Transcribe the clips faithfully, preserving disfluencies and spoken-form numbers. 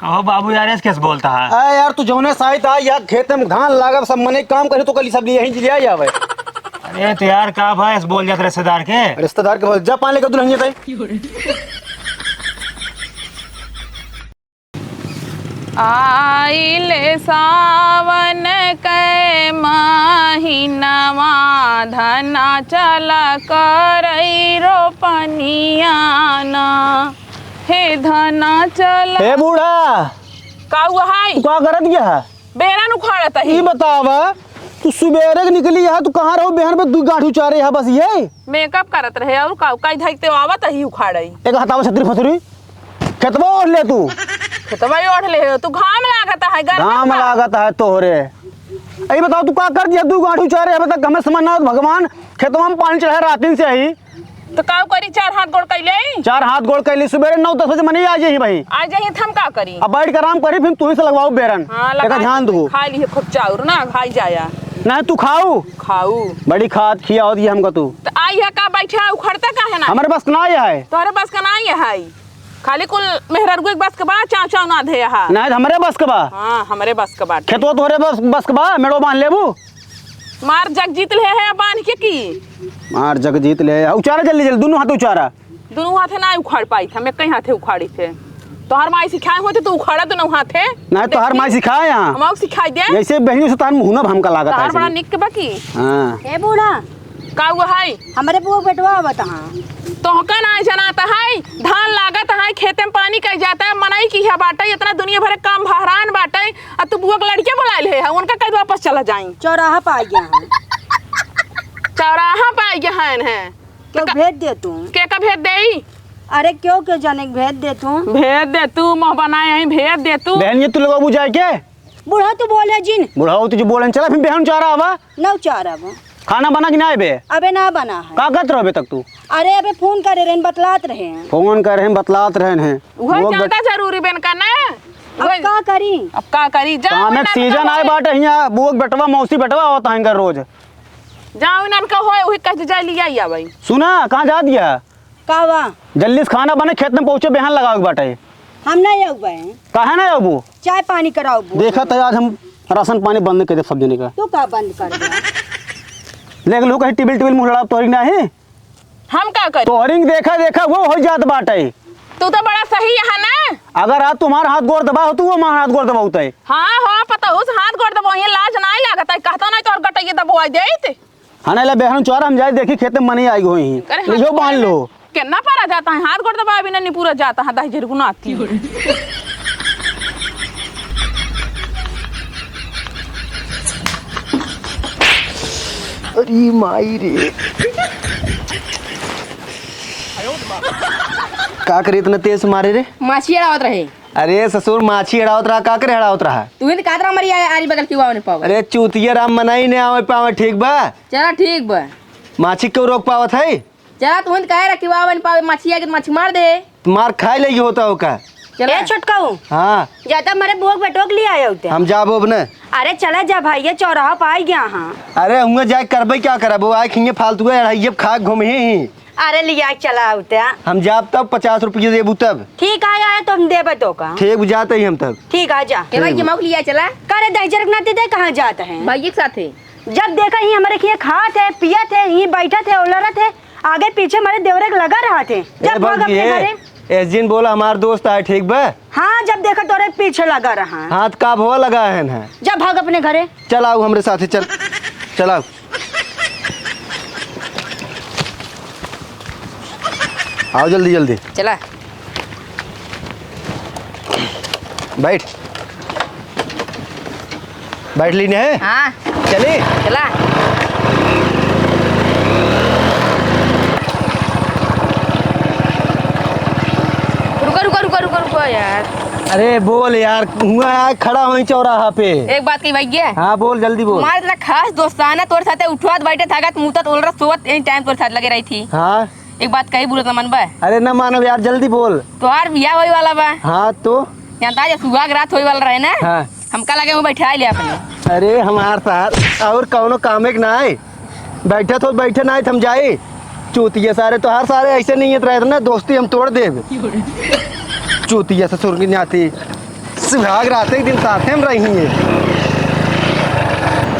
कहो बाबू यार, ऐसे कैसे बोलता है? अरे यार, तू जौने साइत आ, यार खेत में धान लागब, सब मनई काम करे, तो कल सब लिए यहीं ले आई आवे। अरे तो यार, का भाई ऐसे बोल जात रिश्तेदार के? रिश्तेदार के बोल, जा पानी लेके दुल्हनिया तई। आइल सावन के महीनवा, धना चला करई रोपनिया ना। हे धना चला। हे बूढ़ा, का हुआ है? तू का करत गया है? बेरन उखाड़त ही। ई बतावा, तू सुबेरे के निकली है, तू कहाँ रहो? बेहन पे दू गांठ उचारे है बस ये। मेकअप करत रहे और का, काई धाई ते आवत ही उखाड़ई। एक हथावा छतरी फतरी, खेतवा ओढ़ ले तू। खेतवा ही ओढ़ ले हो, तू घाम लागत है, गरम घाम का? लागत है तोहरे। ई बताओ, तू का कर दिया? दू गांठ उचारे, अब तक हमें समझ ना आवत, भगवान खेतवा में पानी चढ़ा रातिन से ही। तो काऊ करी, चार हाथ गोड़ कैले? चार हाथ गोड़ कैले, सुबेरे नौ दस बजे मनी आ जाही भाई। आ जाही, त हम का करी? अब बैठ के आराम करी, फिर तू ही से लगवाऊ बेरन। हाँ, एका लगा ध्यान दू। खा लिए खूब चाउर ना, खाई जाया। नहीं, तू खाऊ। खाऊ। बड़ी खात खियावत ये हमका तू। तो आई है का बैठा, उखड़ता का है ना? हमारे बस के ना है। तोहरे बस का ना है। खाली कुल मेहररुए के बस के बा, चाव चाव ना धे हा। नहीं, तो हमरे बस के बा। हाँ, हमरे बस के बा। खेतवा तोहरे बस, बस के बा, मेड़ो बांध लेबू। मार जग जीत ले है बांध के की? मार जग जीत ले है। उचारा जल्दी जल्दी, दुनू हाथ उचारा। दुनू हाथे ना उखाड़ पाई था, मैं कहीं हाथे उखाड़ी थे। तोहर माई सिखाए होते तो उखाड़ा दुनू हाथे। नहीं, तोहर माई सिखाए यहाँ। हम सिखाई दे। जैसे बहनी से तोहर मुँह ना हमका लागत है तोहर बड़ा ऐसे। निक बा की। हाँ। ए बूढ़ा। का हुआ है? हमरे बुआ बेटवा आवत हाँ। तोहका ना जनाता है, धान लागत है, खेते में पानी कई जाता है, मनई की है बाटे, इतना दुनिया भर के काम बहरान बाटे, आ तू बुआ के लड़के बुलाइल है, उनका कह दो वापस चला जाई। चौराहा पे आ गया है। चौराहा पे आ गया है इन्हें। केहू भेज दे तू। के का भेज देई? अरे केहू के जाने के भेज दे तू। भेज दे तू, मुँह बनाए हैं, भेज दे तू। बहन, ये तू लोग बुझाए के? बूढ़ा तू बोले जिन। बुढ़ा हो तू जो बोले, चला फिर बहन चारा आवा। नौ चार अब। खाना बना कि ना अबे? अबे ना बना है। का करत रहो अबे तक तू? अरे अबे फोन करे रहन, बतलात रहे हैं। फोन करे हैं, बतलात रहन हैं। वह वो ज्यादा बत- जरूरी बेन का ना। अब वही। का करी? अब का करी? जा काम वही एक ना सीजन बताओ आए रे। बाटे हियाँ, बुआ के बेटवा, मौसी बेटवा आवत हैं इनका रोज। जाओ इनन का होए, वही कह दे, जा लिया ही आवे। सुना, कहाँ जा दिया? का बा? जल्दी से खाना बने, खेत में पहुँचे, बेहन लगावे के बाटे। हम नहीं आउबे। काहे ना आउबू? चाय पानी कराउबू। देखा तो आज हम राशन पानी बंद कर दे सब जने का। तू का बंद कर दे? देख लो कहीं टिबिल टिबिल मुँह लड़ाब तोहरी ना है। हम का करी? तोहरी के देखा देखा वो हो जात बाटे। तू तो बड़ा सही है ना। अगर आज तुम्हार हाथ गोड़ दबा होतू, वो हमार हाथ गोड़ दबावत है। हाँ हो, पता उस हाथ गोड़ दबाइए, लाज ना लागत है, कहता नहीं तोहर गटैया दबवाई देत। हाँ, नहीं ला बेहन चोर, हम जाए देखी खेत में मनी आई हुई हैं। अरे हाँ, यो बांध लो। केन्ना पारा जाता है, हाथ गोड़ दबावे बिना नहीं पूरा जाता है, दही जरगुना आती है। अरे माई रे। का करे इतना तेज मारे रे? माछी अड़ावत रहे। अरे ससुर, माछी अड़ावत रहा, का करे अड़ावत रहा? तू ही तो कहत रहा हमारी आ-, आरी बगल की वाव नहीं पावे। अरे चूतिया राम मनाई नहीं आवे पावे, ठीक बा? चला ठीक बा। माछी क्यों रोक पावत है? चला, तू ही तो कहे रहा कि वाव नहीं पावे, माछी आके तो माछी मार दे। मार खाए लगी होता हो का? चला। ए छोटकाऊ। हाँ। जाता हमारे बुआ के बेटो के लिए आया होते। हम जाबो अब न। अरे चला जा भाई, ये चौराहा पे आई गया हाँ। अरे हुआ जाए करबे क्या करब, वो आए खिंगे फालतू है, ये खा घूम ही ही। अरे लिया चला होते। हम जाब तब पचास रुपये देबू तब। ठीक है, आए तो हम देबे तो का। ठीक, जाते ही हम तब। ठीक है, जा। ए भाई, ठीक। ये मौक लिया चला। करे दही जरक नाते दे, कहाँ जाता है? भाई एक साथ है। जब देखा ही हमारे खिए खात है, पियत है, ही बैठत है, उलरत है, आगे पीछे हमारे देवरे के लगा रहत है। जब ए भाग भौजी, अपने ए, घरे। ए जिन बोला हमार दोस्त आए, ठीक बा? हाँ, जब देखा तोरे पीछे लगा रहा है। हाथ का भवा लगा है ना? जब भाग अपने घरे। चल आओ हमरे साथे, चल। चल आओ। आओ जल्दी, जल्दी। चला। बैठ। बैठ लीने है? हाँ। चली? चला। रुको, रुको, रुको, रुको, रुको यार। अरे बोल यार, हुआ यार, खड़ा हुई चौराहा पे। एक बात कही भैया। हाँ बोल, जल्दी बोल। तुम्हारे इतना खास दोस्ताना, तोरे साथे उठवत, बैठे, थाकत, मुतत, उलरत, सोवत, यही टाइम तोरे साथ लगे रही थी। हाँ। एक बात कही, बुरा तो मन बा? अरे ना मानब यार, जल्दी बोल। तोहार बियाह होए वाला बा। हाँ तो? जानता है, सुहाग रात होए वाला रहे ना? हाँ। हमका लगे वो बैठा ले अपने। अरे हमार सार, और कौनो काम एक ना आए। बैठे तो बैठे ना आए, हम जाए। चूतिया सारे, तोहार सारे ऐसे नहीं रहते ना, दोस्ती हम तोड़ देब। चूतिया ससुर की नाती। सुहाग रात एक दिन साथे में रही है।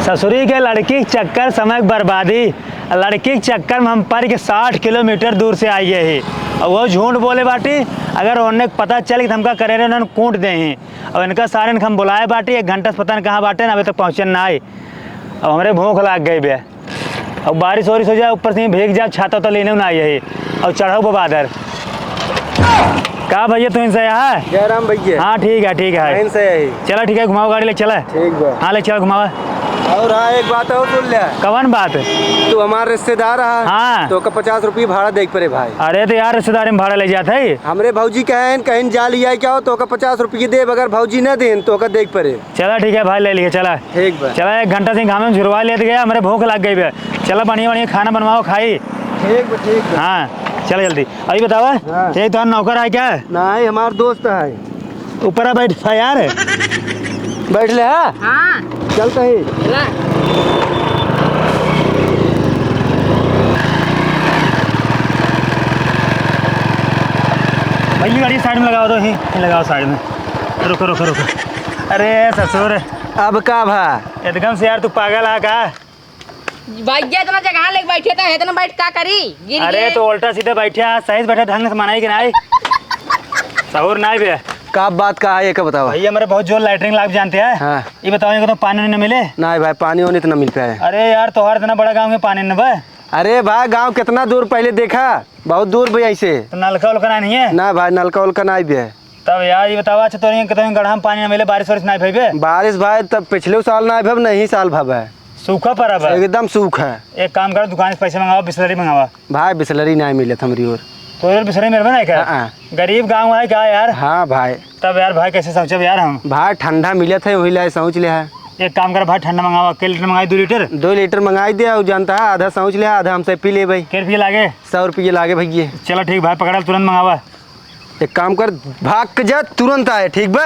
ससुरी के लड़की के चक्कर समय के बर्बादी। लड़की के चक्कर में हम पड़ के साठ किलोमीटर दूर से आई गए ही। और वो झूठ बोले बाटी, अगर उन्हें पता चल कि हमका करे रहे, उन्हें कूट दे ही। और इनका सारे इनका हम बुलाए बाटी, एक घंटा से पता नहीं कहाँ बाटे ना, अभी तक पहुँचे ना आई। अब हमरे भूख लाग गई बे। अब बारिश वारिश हो जाए, ऊपर से ही भीग जाए, छाता तो लेने ना आई है। और चढ़ो बा बादर। का भैया, तू इनसे यहाँ है? जयराम भैया। हाँ, ठीक है, ठीक है। इनसे यही। चला, ठीक है, घुमाओ गाड़ी, ले चला। ठीक बा। हाँ, ले चला, घुमावा। और हाँ, एक बात और सुन ले। कवन बात? तू हमार रिश्तेदार है। हाँ। तो ओका पचास रुपये भाड़ा देख पड़े भाई। अरे, तो यार, रिश्तेदारी में भाड़ा ले जात है। हमरे भौजी कहे हैं, कहीं जा लिया क्या हो, तो ओका पचास रुपये देब, अगर भौजी न देन, तो ओका देख पड़े। चला, ठीक है भाई, ले लिए, चला। ठीक बा। चला, एक घंटा से घाम में झुरवा लेत गया, हमरे भूख लग गई बे। चला, बढ़िया बढ़िया खाना बनवाओ, खाई। ठीक बा, ठीक बा। हाँ, चला जल्दी। अभी बतावा, हाँ। ये तो नौकर है क्या? नहीं, हमार दोस्त है। ऊपर आ, बैठ पा यार। बैठ ले, हाँ? हाँ। चलते ही। चला। भैया, गाड़ी साइड में लगाओ तो, ही लगाओ साइड में। रुको, रुको, रुको। अरे ससुर। अब का भा? एकदम से यार, तू पागल आ का? भैया, इतना जगह लेके बैठे तो है, इतना बैठ का करी? गिर अरे, गए। तो उल्टा सीधे बैठे, सही से बैठे, ढंग से मनाई कि नहीं? सहूर नहीं बे। का बात का है, ये का बतावा? भैया, हमारे बहुत जोर लैटरिन लाग जानते हैं। हाँ। ये बताओ, इनको तो पानी नहीं मिले? नहीं भाई, पानी वानी तो ना मिल पाए। अरे यार, तोहर इतना बड़ा गाँव में पानी न बा? अरे भाई, गाँव कितना दूर, पहले देखा, बहुत दूर भैया ऐसे। तो नलका उलका नहीं है? ना भाई, नलका उलका नहीं बे। तब यार, ये बतावा, अच्छा, तोरे के तोरे गढ़ा में पानी ना मिले, बारिश वारिश ना भइबे? बारिश भाई, तब पिछले साल ना भब, नहीं साल भब है। सूखा पड़ा बा। एकदम सूख है। एक काम कर, दुकान से पैसे मंगावा, बिसलरी मंगावा। भाई, बिसलरी ना मिलत हमरी ओर। तोरे ओर बिसलरी मिलबे नहीं कर? हाँ। गरीब गाँव है का यार? हाँ भाई। तब यार भाई, कैसे सोचब यार हम? भाई, ठंडा मिलत है, वही लाए सोच ले है। एक काम कर भाई, ठंडा मंगावा, के लीटर मंगाई? दो लीटर। दो लीटर मंगाई दे, और जानता है, आधा सोच ले, आधा हमसे पी ले भाई। के रुपये लागे? सौ रुपये लागे भैया। चलो ठीक भाई, पकड़ा, तुरंत मंगावा। एक काम कर, भाग के जा, तुरंत आए, ठीक बा?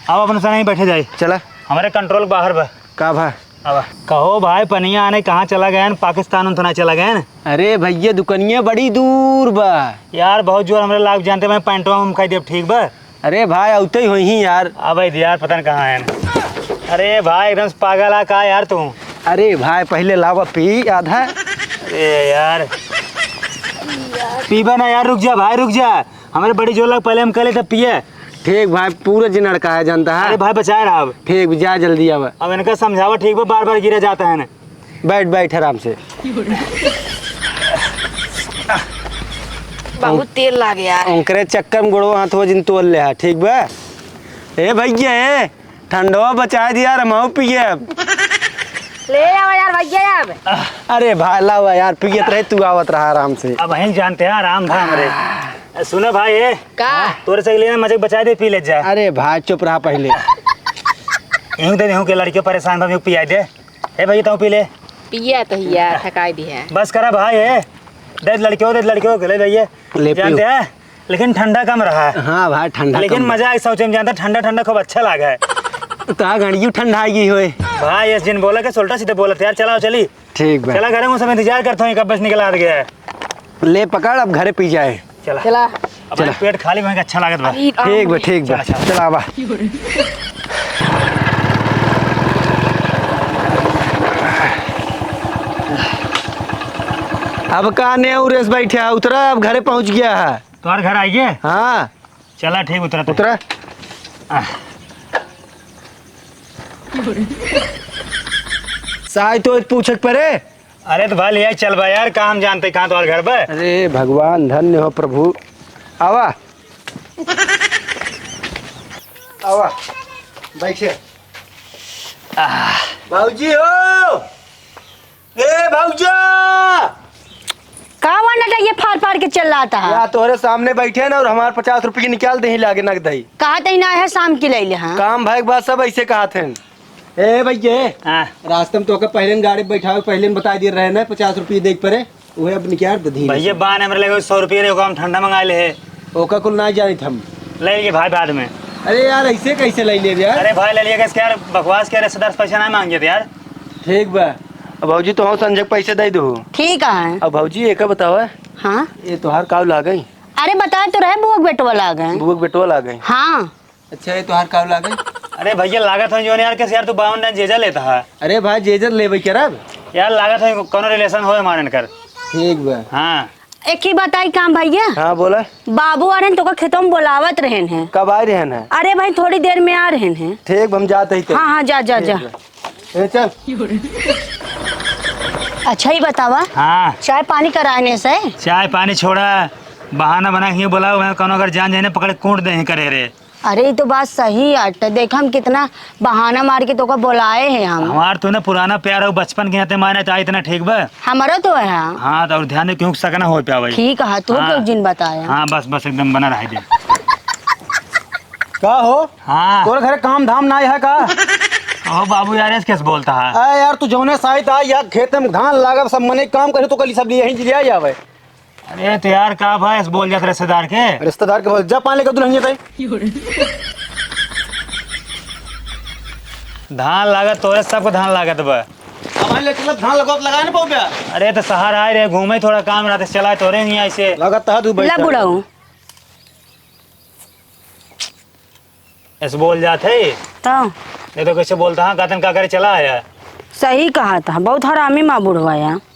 अब अपन से नहीं बैठे जाए। चला। हमारे कंट्रोल बाहर बा। का भा? अब कहो भाई, पनिया आने कहाँ चला गए हैं? पाकिस्तान उन तो ना चला गए हैं? अरे भैया, दुकनिया बड़ी दूर बा। यार, बहुत जोर हमरे लाग जानते, मैं पैंटवा में खाई देब, ठीक बा? अरे भाई, औते ही होई ही यार। अबे यार, पता नहीं कहाँ है। अरे भाई, एकदम से पागल आ का यार तू? अरे भाई, पहले लावा पी आधा। अरे यार, पीबा ना यार, रुक जा भाई, रुक जा। हमरे बड़ी जोर लग, पहले हम कहले तब पिए। ठीक भाई, पूरा जिन अड़का है, जानता है। अरे भाई, बचाए रहा अब। ठीक, जा जल्दी आवा। अब इनका समझावा, ठीक बा, बार बार गिरा जाता है ना। बैठ, बैठ आराम से। बहुत तेल लागे यार। उनकरे चक्कर में गोड़वा हाथवा जिन तोड़ ले है, ठीक बा? ए भैया, ए, ठंडवा बचाए दिया यार, हम पिए अब। ले आवा यार भैया अब। अरे भाई, लावा यार, पियत रहे, तू आवत रहा आराम से। अब हम जानते हैं आराम था हमरे। सुनो भाई, ए, का? तोरे से लेना मजे बचाए दे, पी ले जा। अरे भाई, चुप रहा पहले। यूं दे, यूं के लड़के परेशान बा, यूं पिया दे। ए भैया, तू पी ले। पिया तो हिया, थकाई दी है। बस करा भाई, ए। दे लड़के हो, दे लड़के हो, ले भैया। ले पियो। जानते हैं, लेकिन ठंडा कम रहा है। हाँ भाई, ठंडा लेकिन कम। मजा आए, सोचे में जानता, ठंडा ठंडा खूब अच्छा लागा है। तो आ घड़ियों ठंडा आई गई होए। भाई, इस जिन बोला के उल्टा सीधे बोलत यार, चलाओ चली। ठीक बा। चला, घरे में सब इंतजार करता हूँ, कब बस निकल आ गया है। ले पकड़, अब घरे पी जाए। चला। चला। अब चला। पेट खाली वहीं का अच्छा लागत बा। अभी ठीक बा, ठीक बा। चला, चला। चला बा। अब का ने उरेस बैठे है, उतरा, अब घरे पहुँच गया है। तुम्हारे घर आई गए? हाँ। चला, ठीक, उतरा तो। उतरा। आह। साई तो पूछक परे। अरे तो भाई, ले आई, चल बा यार, का हम जानते कहाँ तुम्हारे घर बा? अरे भगवान, धन्य हो प्रभु। आवा। आवा। बैठे। आह। भौजी हो। ए भौजा। का वाला ये फाड़ फाड़ के चिल्लाता है? या तोहरे सामने बैठे ना और हमार पचास रुपये निकाल दे ही लागे नगद ही। कहा तही ना है शाम की ले ले, हाँ। काम भाई के बाद सब ऐसे कहा थे। ए भैया, हाँ। रास्ते में तोके पहले न गाड़ी बैठावे, पहले न बता दिए रहे ना, पचास रुपये देख पड़े, उहे अब निकाल दे धीरे भैया, से। बान हमरे लगे सौ रुपये रहे, ओका हम ठंडा मंगा ले है। ओका कुल ना जानित हम। ले लिए भाई बाद में। अरे यार, ऐसे कैसे ले लिए यार? अरे भाई, ले लिए कैसे यार? बकवास के रिश्तेदार से पैसा ना मांगे थे यार। ठीक बा। अब भौजी, तो हम संजय के पैसे दे दो। ठीक है। अब भौजी, एक बतावा। हाँ? ये तोहार काव लागे? अरे, बताए तो रहे, बुआ के बेटवा लागे। बुआ के बेटवा लागे? हाँ। अच्छा, ये तोहार का लागे? अरे भैया, लागत है जौन यार, कैसे यार तू बावन डाइन जेजा लेता है? अरे भाई, जेजा लेबे करब। यार लागत है कौनो relation होए हमारे इनकर। ठीक बा। हाँ। एक ही बताई काम भैया। हाँ, बोला। बाबू आ रहन, तोका खेतों में बोलावत रहन हैं। कब आ रहन हैं? अरे भाई, थोड़ी देर में आ रहन हैं। ठीक, हम जाते ही। हाँ, हाँ, जा, जा, ठीक जा। बा। ए, चल। अच्छा ही बतावा। हाँ। चाय पानी कराने से? चाय पानी छोड़ा, बहाना बना के बोलाओ, वहाँ कौनो अगर जान जाए ना, पकड़ के कूट दे करे रे। अरे, ई तो बात सही अट। देख, हम कितना बहाना मार के तोका बोलाए हैं हम। हमार तो ना पुराना प्यार हो, बचपन के नाते माने तो इतना ठीक बा। हमारा तो है। हाँ, तो और ध्यान दे, क्यों शक ना हो पावे। ठीक है, तू हाँ। क्यों जिन बताया? हाँ, बस, बस, एकदम बना रहे दे। का हो? हाँ। तोरे घरे काम धाम ना है का? ओ बाबू यार, ऐसे कैसे बोलता है? अरे यार, तू जौने साइत आ, यार, खेत में धान लागब, सब मने काम करे, तो कल सब लिए यहीं ले आवे। अरे तो यार, का भाई, ऐसे बोल जात रिश्तेदार के? रिश्तेदार के बोल, जा पानी लेके दुल्हनिया ताई। धान लागत तोरे, सबको धान लागत बा। अब भाई, लेके चल, धान लगवा, लगाए ना पाओ बे। अरे तो शहर आए रे, घूमे, थोड़ा काम रहते, चला तोरे ही ऐसे। लागत है तू बैठ ला जा। बुढ़ऊ। ऐसे बोल जात है। तो? नहीं तो कैसे बोलता, हाँ, कहतन का करे चला आया। सही कहा था, बहुत हरामी माँ बुढ़वा है।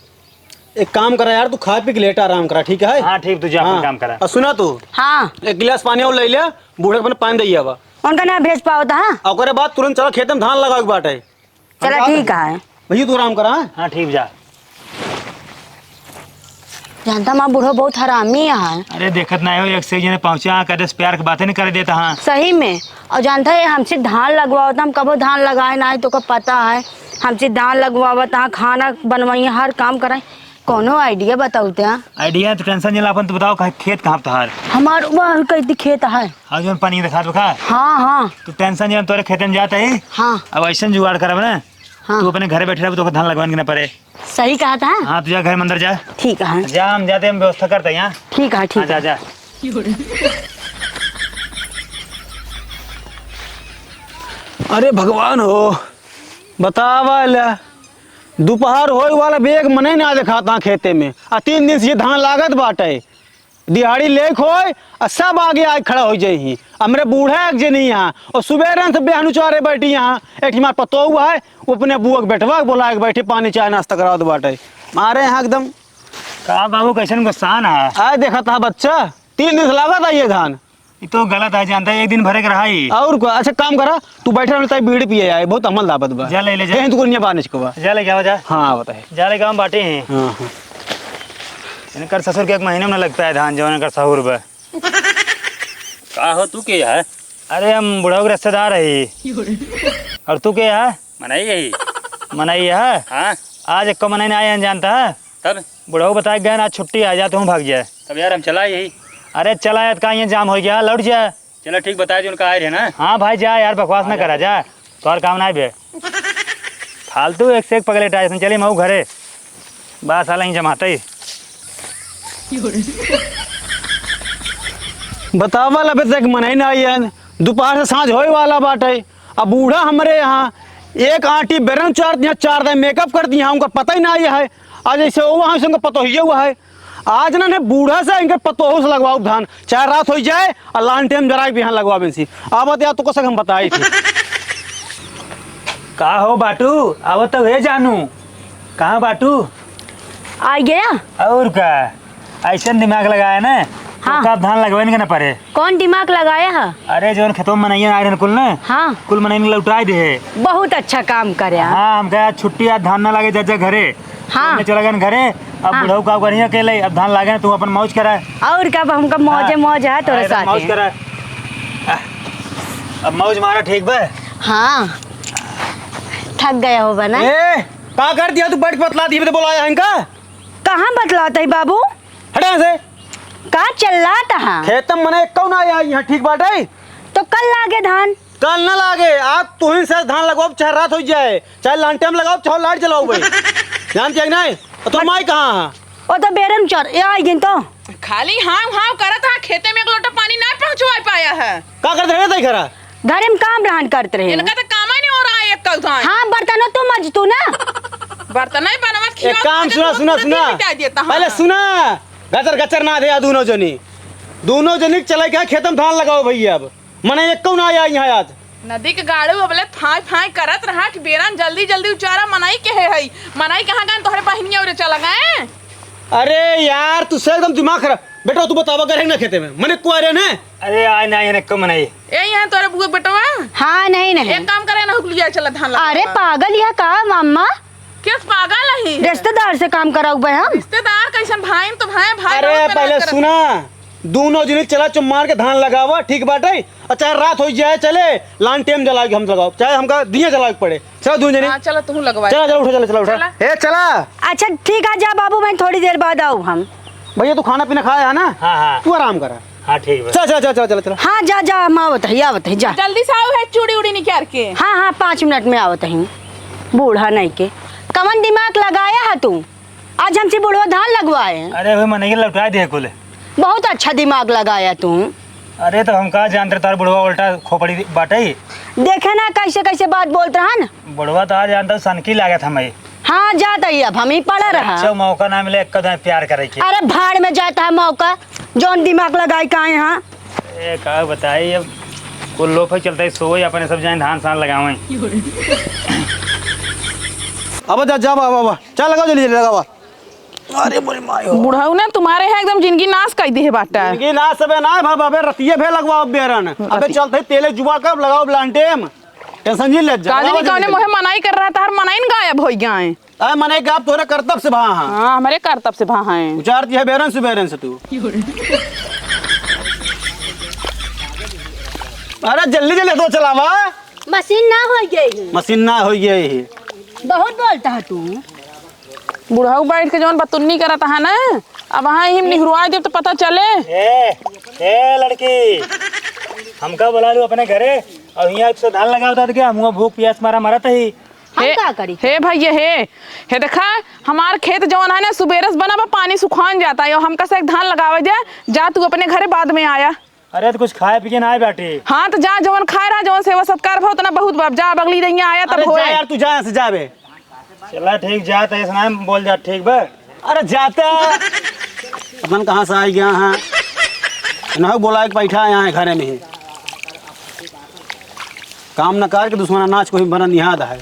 एक काम करा यार, तू खा पी के लेटा आराम करा, ठीक है? हाँ, ठीक, तू जा, अपन हाँ। काम करा। और सुना तू, हाँ। एक गिलास पानी और ले ले, बूढ़ा के अपने पानी दे आवा। उनका ना भेज पावत, हाँ। और ओकरे बाद तुरंत चला खेत में धान लगावे के बाटे। चला, हम ठीक है। भैया, तू आराम करा, हाँ? हाँ, ठीक, जा। जानता माँ, बूढ़ो बहुत हरामी है। अरे, देखत नाहीं हो, एक से एक जने पहुँचा, कदे से प्यार के बातें नहीं करे देता, हाँ। सही में। और जानता है, हमसे धान लगवावत, हम कबो धान लगाए ना है, तोका पता है। हमसे धान लगवावत, हाँ, खाना बनवाई, हर काम कराई। कौनो idea बताओ त्या? Idea तो tension नहीं ला, अपन तो बताओ, कहाँ खेत कहाँ तोहार? हमार वह कई खेत है। हाँ, जौन पानी दिखात बा। हाँ, हाँ। तू tension नहीं, हम तोरे खेते में जात ही। हाँ। अब ऐसन जुगाड़ करब ना, हाँ। तू अपने घरे बैठे रहबू, तोके धान लगवान के ना पड़े। सही कहा था। हाँ, तू जा घर में अंदर जा। ठीक है। जा, हम जाते, हम व्यवस्था करते हैं यहाँ। ठीक है, ठीक हाँ, जा, है। जा। अरे भगवान हो, बतावा ला, दोपहर होए वाला बेग मने ना देखाता खेते में, आ तीन दिन से ये धान लागत बाटे। दिहाड़ी लेक होए, आ सब आगे आके खड़ा होइ जाई ही। हमरे बूढ़ा एक जनी यहाँ, और सुबेरन से बेहनु चारे बैठी यहाँ। एक हमार पतोहू है, वो अपने बुआ के बेटवा के बोला के बैठे, पानी चाय नाश्ता करावत बाटे। मारे यहाँ एकदम। का बाबू, कैसन गुस्सान है? आए देखा था बच्चा, तीन दिन से लागत है ये धान। ई तो गलत है, जानता है, एक दिन भरे के रहा ही। और का, अच्छा काम करा, तू बैठे रहो, ताई बीड़ी पिए आए, बहुत अमल दाबत बा। जा ले, ले जा। कहीं तू को नहीं बानिश को बा। जा लेके आवा, जा। हाँ, आवत है। जा लेके आवा, हम बाटे हैं। हाँ, हाँ। इनकर ससुर के एक महीने में न लगता है धान, जौन इनकर सहूर बा। का हो, तू के है? अरे, हम बुढ़ऊ के रिश्तेदार है। और तू के है? मनई है। मनई है? हाँ। आज एक को मनई ना आए हैं, जानता है? तब? बुढ़ऊ बताए गए ना, आज छुट्टी है, जा तू भाग जाए। तब यार, हम चला यही। अरे, चला यार, का यहाँ जाम हो गया, लौट जा। चलो ठीक, बताए जो उनका आए रहे ना। हाँ भाई, जा यार, बकवास हाँ, ना जा। करा, जा। तोहर काम ना बे। फालतू एक से एक पगलेट आए, चली मऊ घरे। बा साला ही जमाते ही। बतावा ला, अबे तक मनई ना आई है। दोपहर से सांझ होए वाला बाटे। अब बूढ़ा हमरे यहाँ एक आंटी बेरन चार दिया, चार दाई makeup कर दिया, उनका पता ही ना आई है। आज ऐसे वो वहाँ से उनका पता ही हुआ है। आज ना ने बूढ़ा से इनके पतोहू से लगवाओ धान, चाहे रात हो जाए और लालटेन जराए बिहान लगवावे से। आवत या तो कसक हम बताई थे। का हो बाटू, आवत तो हे जानू, कहाँ बाटू? आ गया। और का, ऐसन दिमाग लगाया ना, तो हाँ। का धान लगवाइन के ना पड़े। कौन दिमाग लगाया है? अरे, जौन खेतों में मनइया आए रहन कुल ना, हाँ। कुल मनइया लौटाए दे है। बहुत अच्छा काम करे। हाँ, हम कहे, "आज छुट्टी, आज धान ना लागे, जा, जा घरे।" हाँ। हमने चला गए घरे, अब हाँ। बुढ़ऊ का करिए अकेले, अब धान लागे ना, तू अपन मौज करा। और का, अब हमका मौजे हाँ। मौज है तोरे अरे, साथ मौज में। करा। अब मौज मारा, ठीक बा? हाँ। थक गया हो बना। ए, का कर दिया तू, बैठ के बतला दी, तो बोला है इनका? कहाँ बतलाता है बाबू? हट यहाँ से। का चिल्लात हा? खेत में मने कौन आया यहाँ, ठीक बाटे? तो कल लागे धान। कल ना लागे, आज तुहिन से धान लगवाओ, चाहे रात हो जाए, चाहे लालटेन लगाओ, चाहे लाइट जलाओ भाई। जानते हैं कि नहीं? और तो माई कहाँ है? ओ तो बेरन चर, ए आई गिन तो। खाली हाव हाव करत हा, खेते में एक लोटा पानी ना पहुँचवा पाया है। का करत रहे ताई घरा? घरे में काम रहन करत रहे। इनका तो काम ही नहीं हो रहा है एक कल धान। हाँ, बर्तनों तो मज तू ना। बर्तन ही बनवत एक खियावत काम, मजे सुना, तू सुना, पूरे सुना। दिन बिता देता, हाँ। पहले सुना, गचर गचर ना दे, दोनों जनी, दोनों जनी के चले के खेत में धान लगाओ भैया। अब मने एक्को ना आया यहाँ आज। नदी के गाड़ू अबले फाय फाय करत रहा कि बेरन जल्दी जल्दी उचारा, मनई के है हई। मनई कहाँ गन, तोहरे बहिनिया उरे चला गए। अरे यार, तू से एकदम दिमाग खराब। बेटा, तू बतावा, करे ना खेते में? मने कुआरे ने? अरे, आय ना, आय ना, कम नहीं। ए, यहाँ तोरे बुआ बेटवा? हाँ, नहीं, नहीं। एक काम करे ना, हुक लिया, चला धान लगा। अरे, पागल यह का, मम्मा? किस पागल है? रिश्तेदार से काम कराऊ बे हम। रिश्तेदार कैसन? भाई तो भाई, भाई अरे, बहुत मेहनत पहले करत सुना, दोनों जनी चला चुप मार के धान लगावा, ठीक बाटे। और चाहे रात हो जाए, चले, लालटेन जला के हम लगाओ, चाहे हमका दिया जला के पड़े। चला, दोनों जनी। हाँ, चला, तू लगवा। चला, चला, उठा, चला, चला, उठा। चला। ए, चला। अच्छा, ठीक है, जा बाबू, मैं थोड़ी देर बाद आऊ हम। भैया, तू खाना पीना खाया है ना? हाँ, हाँ। तू आराम करा। हाँ, ठीक बा। चल, चल, चल, चल, चल, चल। हाँ, जा, जा, हम आवत ही, आवत ही, जा। जल्दी से आओ है, चूड़ी उड़ी निकाल के। हाँ, हाँ, पाँच मिनट में आवत ही। बूढ़ा नहीं के, कवन दिमाग लगाया है तू? आज हमसे बुढ़वा धान लगवाए। अरे, वही मनई के लौटा दे कुल। बहुत अच्छा दिमाग लगाया तू। अरे, तो हम का जानते, तार बुढ़वा उल्टा खोपड़ी बाटे। देखे ना, कैसे कैसे बात बोलत रहा ना। बुढ़वा तो आज जानता, सनकी लागत हमें। हाँ, जात ही अब, हम ही पड़ा रहा। अच्छा मौका ना मिले, एक कदम प्यार करे के। अरे, भाड़ में जाता है मौका, जौन दिमाग लगाई का यहाँ। ए, का बताई, अब कुल लोग ही चलते सोए, अपने सब जाए धान सान लगावे। अब जा, जा, बाबा, बाबा, चल लगाओ, जल्दी, जल्दी लगाओ। अरे, मोरे माई हो। बुढ़ऊ ने तुम्हारे है एकदम जिंदगी नाश कर दी है बाटा। जिंदगी नाश सबे ना है, बाबा, अबे रतिये भे लगवाओ बेरन। अबे रतिये। चलते ही तेले जुआ कर लगाओ लालटेन। टेंशन नहीं ले जा। का जानी लगाओ, कौने जल्दी, मोहे जल्दी। मनाई कर रहा था, हर मनाई न गायब हो गया है। अरे, मने का आप तोरे करतब से भा हाँ। हाँ, हमारे करतब से भा हैं। उचार दिया बेरन सुबेरन से तू। अरे, जल्दी, जल्दी तो चलावा। मशीन ना हो गई है। मशीन ना हो गई है। बहुत बोलता है तू। बुढ़ऊ बैठ के जौन बतुन्नी करत है ना, अब वहाँ ही निहुरवा देब तो पता चले। ए, ए लड़की, हमका बुला लू अपने घरे और यहाँ एक सौ धान लगावत है क्या? मुँह भूख पियास मारा मरत ही। हम हे, का करी? हे भैया, हे, हे देखा, हमार खेत जौन है ना, सुबेरे से बना बा, पानी सुखान जाता है, हमका से एक धान लगावे दे, जा तू अपने घरे बाद में आया। अरे, तो कुछ खाए पी के ना आए बाटे। हाँ, तो जा, जौन खाए रहा, जौन सेवा सत्कार भा, उतना बहुत बा, जा, अब अगली दहिया आया, तब अरे, होए। जा यार, तू जा यहाँ से, जा बे। चला, ठीक, जा, तो ऐसा ना बोल जा, ठीक बा? अरे, जाता। अपन कहाँ से आ गया है? ना बोला कि बैठा यहाँ है घरे में ही। काम न करके दुश्मन नाच को ही बना निहाद है।